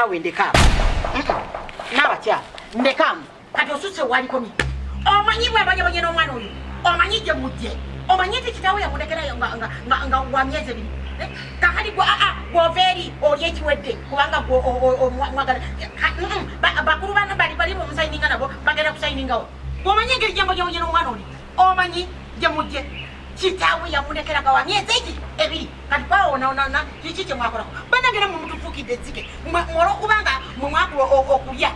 Naawe ndekaamu. Naabakyala ndekaamu. Kati osuse walikomye. Omanyi bwabanyabanye n'omwana oyo, omanyi gye mujje, omanyi nti kitaawe yamulekerayo nga wa myezi 2. Kakati gwova eri oli ekiwedde kubanga mwagala bakulu bano bali bomusayininga nabo bagenda kusayiningawo. Omanyi engeri gye mbonyabonye n'omwana oli, omanyi gye mujje. Kitaawe yamulekera nga wa myezi 2. Kati kwawonaonana kiki kye mwakolako? Bannange nammwe mutufuukidde ezzike olwokubanga mwe mwakula okulya.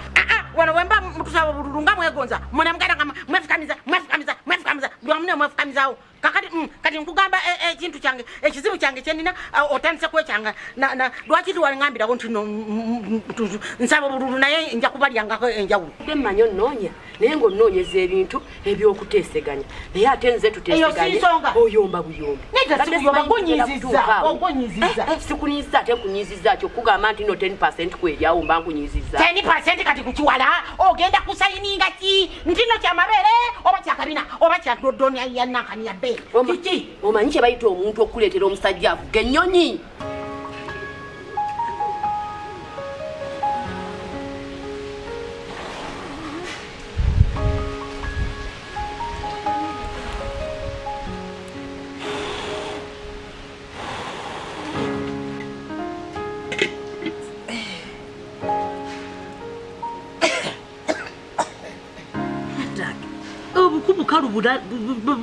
Wano wemba mutusaba obululu nga mwegonza mune mugenda nga mwefukamiza mwefukamiza mwefukamiza buli wamu ne mwefukamizaawo. Kakati kati nkugamba ekintu kyange ekizibu kyange kyenina otandise kwekyanga. Lwaki tiwalingambirawo nti nsaba obululu naye nja kubalyangako enjawulo? Mmanyi onnoonya naye ng'onnoonyeza ebintu ebyokuteeseganya, naye ate nze tuteeseganye oyomba buyombi. Sikunyizza ate nkunyizizza ki okugamba nti no 10% kweryawo mba nkunyizizza 10% kati kukiwala ogenda kusayininga ki ntino kyamabeere oba kyakabina oba kya dodoni ya nankani ya bbeeyi? Kiki? Omanyi kye bayita omuntu okuleetera omusajja avuga ennyonyi?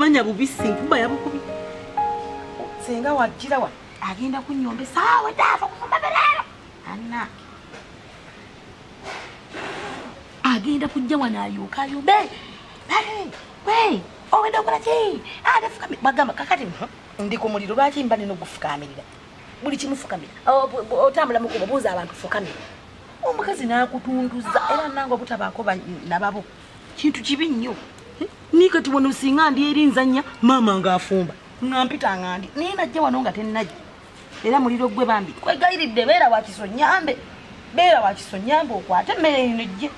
Banya bubisi nkuba yabukubi. Senga wajira wa agenda kunyombe sawa dafa kufumba berero. Anna agenda kujja wana ayuka yube. Hey, we ogenda okola ki? Agafuka bagamba kakati ndi ku muliro lwaki mba nino gufukamirira. Buli kimufukamira. Otambula mukubo buuza abantu fukamira. Omukazi n'akutunduza era nange obutabaako nababo. Kintu kibi nnyo. Nikati wano singa ndi eri nzannya maama ng'afumba nga mpita nga ndi naye najja wano nga tennajja era muliro gwe bambi kwegayiridde beera wakiso nnyambe, beera wakiso nnyambe okwate emmere eno ejje.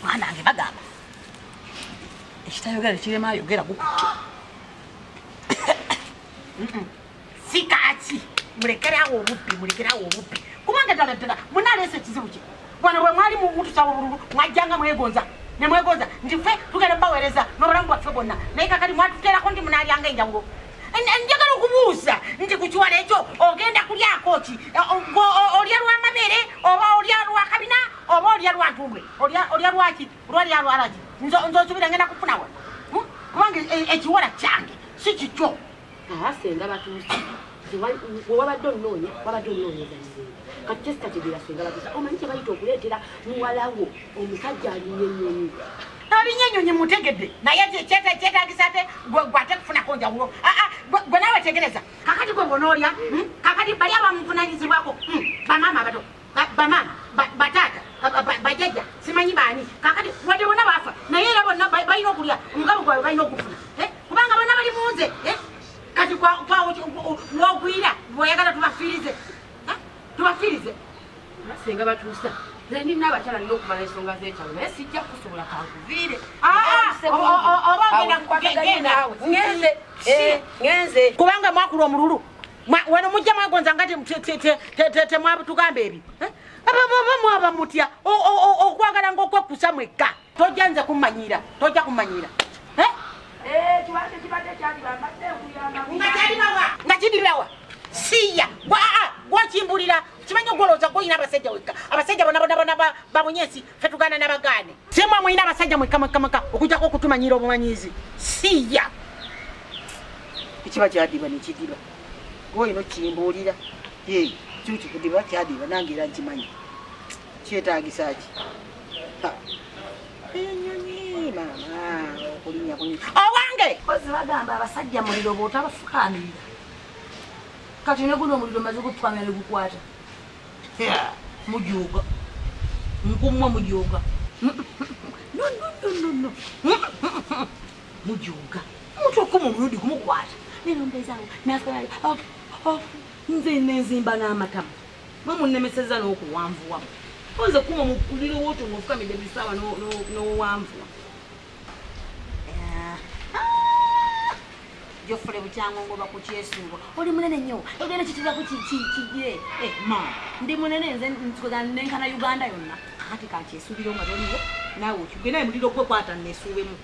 Mwana wange bagamba ekitayogera kirema ayogera gukutte. Sikaaki mulekerawo obubbi, mulekerawo obubbi kubanga ddala ddala munaleese ekizibu kye. Wano bwe mwali mutusaba obululu mwajjanga mwegonza ne mwegonza nti ffe tugenda baweereza n'obulamu bwaffe bwonna, naye kakati mwatuteerako nti munaalyanga enjawulo. Njagala okubuuza nti ku kiwala ekyo ogenda kulyako ki? Olya lw'amabeere oba olya lwakabina oba olya lwantumbwe? Olya lwaki? Lwalya lwalaki? Nze osubira ngenda kufuna wano kubanga ekiwala kyange si kikyo. Senga batuuse wabadde onnoonya wabadde onnoonyeza mirembe kati kyesitategeera. Senga batuuse omanyi kye bayita okuleetera muwalawo omusajja alinnya ennyonyi? Alinnya ennyonyi mutegedde naye kyetaagisa ate gwe ate kufunako njawulo. Gwe naawe tegereza kakati gwe ng'onoolya kakati bali abamuvunaanyizibwako bamaama abato bamaama bataata bajjajja simanyi baani kakati wadde bonna baafa naye era bonna balina okulya omugabo gwabwe balina okufuna kubanga bonna bali mu nze. Kati wogwira bw'oyagala tubafiirize tubafiirize. Senga batuusa nze ndina abakyala nina okumala ensonga z'ekyalo naye sijja kusobola kankuviire. Oba ogenda ngenze kubanga mwakula omululu wano mujja mwegonza nga temwatugamba ebyo. Aba mwaba mutya okwagala ng'okwekkusa mwekka. Tojja nze kummanyiira, tojja kummanyiira. Nga kidirawa siya gwokimbulira kimanyi ogwolowooza gwolina abasajja wekka. Abasajja bonna bonna bonna babunye ensi ffe tugaana n'abagaane. Simwe mulina abasajja mwekka mwekka mwekka okujjako okutumanyiira obumanyiizi. Siya ekiba kyadiba nekidiba gwolina okukimbuulira kibu kikudiba kyadiba nange era nkimanyi kyetaagisa ki? Ennyonyi maama okulinnya kunyonyi owange. Kozi bagamba abasajja muliro bw'otabafukamirira kati ne guno omuliro maze gufukamira ne gukwata mujuuga nkummwe mujuuga no no no no no mujuuga omuntu okuma omulundi gumukwata nerombeezaawo nafukamira nze nenzimba n'amatama mwe munnemesezza n'okuwanvuwamu. Oze kuma mukuliro woto ng'ofukamidde buli ssaawa n'owanvuwa. Jofule bukyango ngoba ku kyesuubo. Oli munene nnyo. Ogenda kitira ku kigire. Ma, ndi munene nze ntukoza nenkana Uganda yonna. Kakati kakyesuubira nga toliwo naawe okigenda emuliro gwekwata neesuubemu.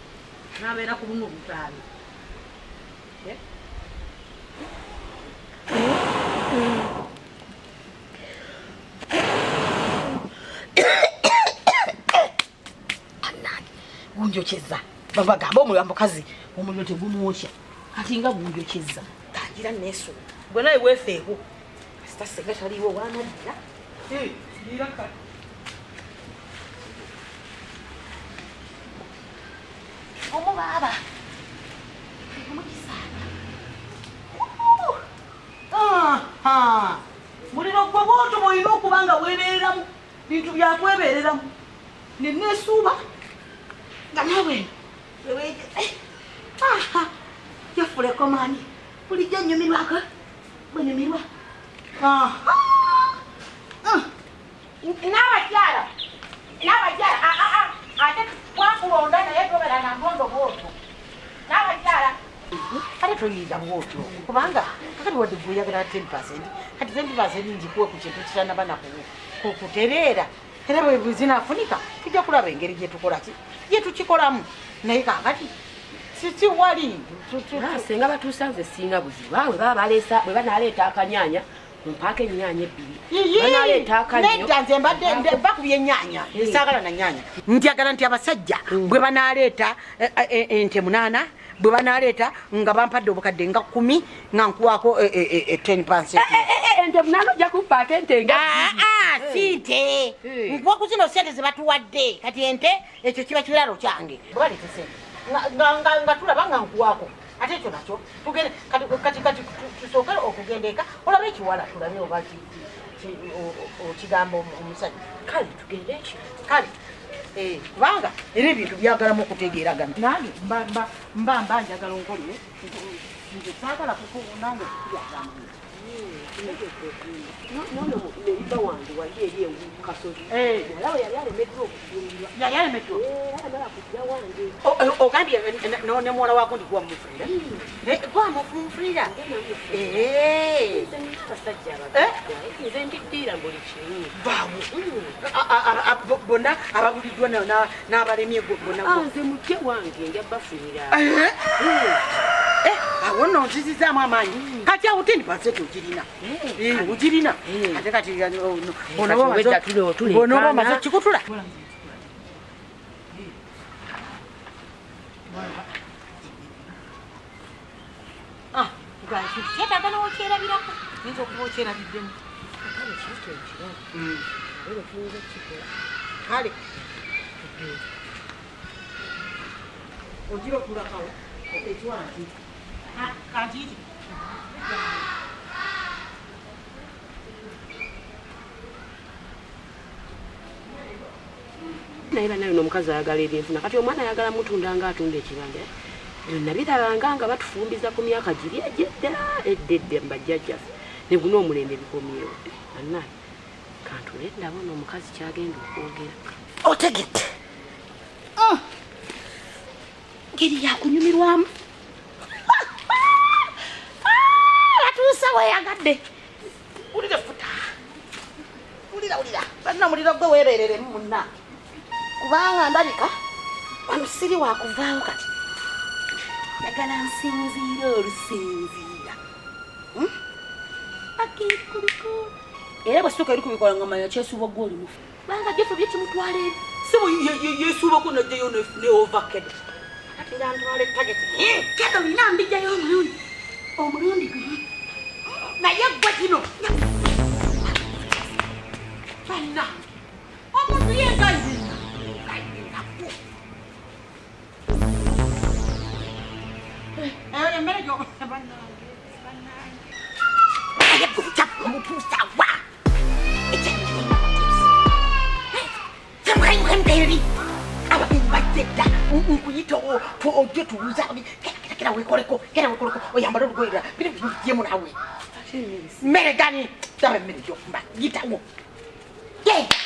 Nabeera ku buno obutaabi. Gunjokyeza. Babagamba omuliro mukazi omuliro tegumwokya. Kati nga gunjokyeza. Tangira neesuuba. Gwe nawe weefeeko. Kasita senga taliiwo wanaddira. Omubaaba. Omukisaana. Muliro gwe bw'otyo bw'olina okuba nga weebereramu. Bintu byakwebereramu. Neneesuuba. Nga naawe yafuleko maani. Bulijjo nnyumirwako. Bwe nyumirwa. N'abakyala. N'abakyala. Ate twakulonda naye tobeera na ntondo bw'otyo. N'abakyala. Ate toyiiza bw'otyo. Kubanga kakati wadde gwe oyagala 10%. Kati 10% ngikuwe ku kintu kitanaba na kutereera. Era bwe zinaafunika tujja kulaba engeri gye tukola ki gye tukikolamu. Naye kaakati si wali. Senga batuusa nze singa buzibu. Bwe baba baleesa bwe banaaleeta akanyaanya mpaako ennyaanya ebbiri. Banaaleeta akannyo. Nedda nze mbadde bakubye ennyaanya. Saagala na nnyaanya. Njagala nti abasajja bwe banaaleeta ente 8 bwe banaaleeta nga bampadde obukadde nga 10 nga nkuwaako 10%. Ente 8 ojja kumpaako ente nga si nte. Nkuwa ku zino ssente ze batuwadde. Kati ente ekyo kiba kiralo kyange. Bwe baleeta ssente nga tulaba nga nkuwaako. Ate ekyo nakyo tugende kati tusooke okugenda eka olabe ekiwala tulabe oba okigamba omusajja. Kale tugende ekyo. Kale. Kubanga era ebintu byagalamu okutegeeragana. Nange mba njagala onkolere. Nze saagala nange kukubyagamba. Nono neiba wange wali eri engulu kasozi. Muwala we yali alemeddwa okufumbirwa. Yali alemeddwa? Amala kujja wange. Ogambye ne muwala wako ndi gwamufumbira? Gwamufumbira? Nze nina abasajja abagagga. Nze ndiddiira buli kimu. Baawo. Bonna abaguliddwa n'abalemye bonna. Nze mujje wange nja bafunira. Awo nno nzizizaamu amaanyi. Kati awo 10% ogirina. Ogirina. Ate kati onooba omaze okikutula. Kyetaaga n'okyerabirako. Oyinza okuba okyerabiddemu. Kale. Ogira otulakawo ekiwala nkiyite. Kankiyite. Naye bannaye omukazi ayagala ebyenfuna. Kati omwana ayagala mutunda nga atunda ekibanja. Nabirabanga nga batufumbiza ku myaka giri egyedda edda edda mu bajjajjaffe. Ne guno omulembe bikomyewo. Bannaye kantule ndabona omukazi kyagenda okwogera. Otegedde. Ngeri yakunyumirwamu. Batuusa weeyagadde. Wulira effuta. Wulira wulira. Banna omuliro gwe weebereremu munna. Kubanga ndabika wano siri wakuvaawo kati. Njagala nsinziira olusinziira. Akikuliko. Era bwe sooka eri kubikola nga manya kyesuuba gwe oli mufu. Kubanga Jeffrey bye kimutwala eri. Sebo yesuubako n'ajjayo ne overhead. Kati nga ntwala target. Kedo nina mbijjayo omulundi. Omulundi gumu. Naye gwe kino. Banna. Omuntu yenga nzina. Emmere gyo bannange bannange. Naye gwe bukyapa mutuusa wa. Abagenyi bazze dda nkuyita ojje tuwuza kera weekoleko kera weekoleko oyambale olugoye lulala biri bigyemu naawe. Mmere gani? Daba emmere gy'ofumba yitawo. Genda.